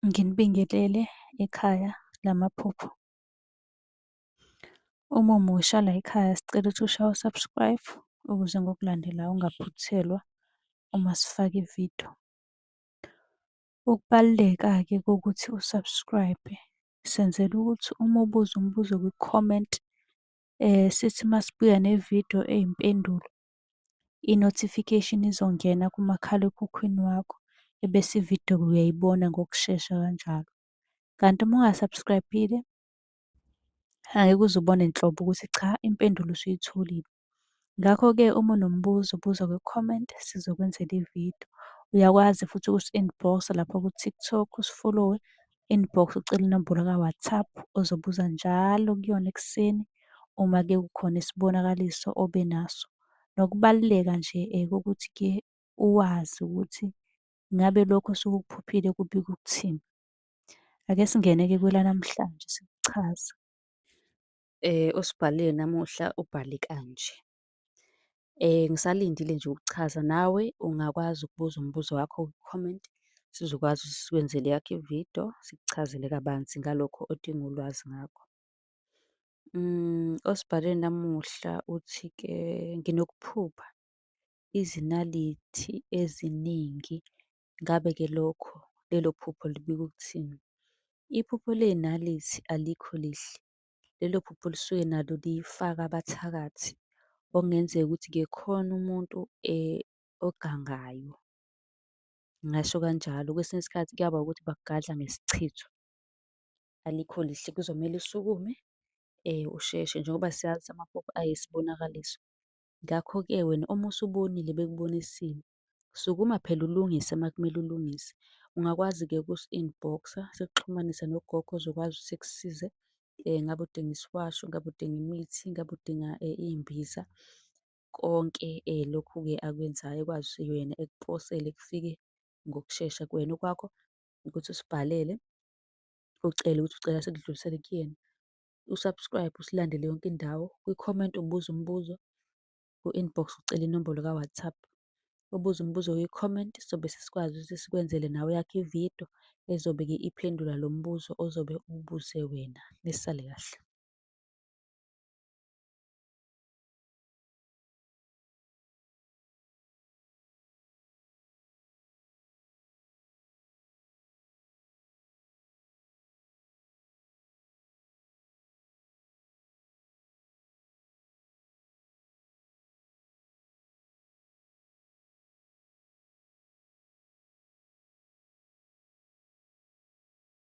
Nginibingelele ekhaya lamaphupho. Uma umusha layikhaya sicela ukuthi ushaye u-subscribe ukuze ngokulandelayo ungaphuthelwa uma sifaka ividiyo. Ukubaluleka-ke kokuthi u-subscribe-e senzela ukuthi uma ubuza umbuzo kwi-comment, sithi uma sibuya nevidiyo eyimpendulo, i-notification izongena kumakhalekhukhwini wakho, ebese ividiyo uyayibona ngokushesha kanjalo. Kanti uma unga-subscribe-ile, angeke uze ubone nhlobo ukuthi cha impendulo usuyitholile. Ngakho-ke uma unombuzo buza kwi-comment sizokwenzela ividiyo. Uyakwazi futhi ukusi-inbox-a lapha ku-TikTok usifolowe, inbox ucele inombolo ka-WhatsApp ozobuza njalo kuyona ekuseni uma-ke kukhona isibonakaliso obe naso. Nokubaluleka nje kokuthi-ke uwazi ukuthi ngabe lokhu osuke ukuphuphile kubika ukuthini. Ake singene-ke kwelanamhlanje sikuchaze. Osibhalile namuhla ubhale kanje. Ngisalindile nje ukuchaza, nawe ungakwazi ukubuza umbuzo wakho kwi-comment, sizokwazi ukuthi sikwenzele eyakho ividiyo, sikuchazele kabanzi ngalokho odinga ulwazi ngakho. Osibhalile namuhla uthi-ke, nginokuphupha izinalithi eziningi, ngabe-ke lokho lelo phupho libika ukuthini? Iphupho ley'nalithi alikho lihle. Lelo phupho lisuke nalo lifaka abathakathi, okungenzeka ukuthi-ke khona umuntu ogangayo, ngingasho kanjalo. Kwesinye isikhathi kuyaba ukuthi bakugadla ngesichitho. Alikho lihle, kuzomele usukume usheshe njengoba siyazi amaphupho ayisibonakaliso. Ngakho-ke wena uma usubonile bekubonisile, sukuma phela ulungise uma kumele ulungise. Ungakwazi-ke ukusi-inbox-a sikuxhumanise nogogo ozokwazi ukuthi ekusize. Ngabe udinga isiwasho, ngabe udinga imithi, ngabe udinga iy'mbiza, konke lokhu-ke akwenzayo ekwazi yena ekuposele kufike ngokushesha kuwena. Okwakho ukuthi usibhalele, ucele ukuthi ucela sikudlulisele kuyena, u-subscribe, usilandele yonke indawo, kwi-comment ubuze umbuzo, ku-inbox ucele inombolo ka-WhatsApp. Ubuze umbuzo kwi-comment, sobe sesikwazi ukuthi sikwenzele nawe eyakho ividiyo ezobe-ke iphendula lo mbuzo ozobe uwubuze wena. Nisale kahle.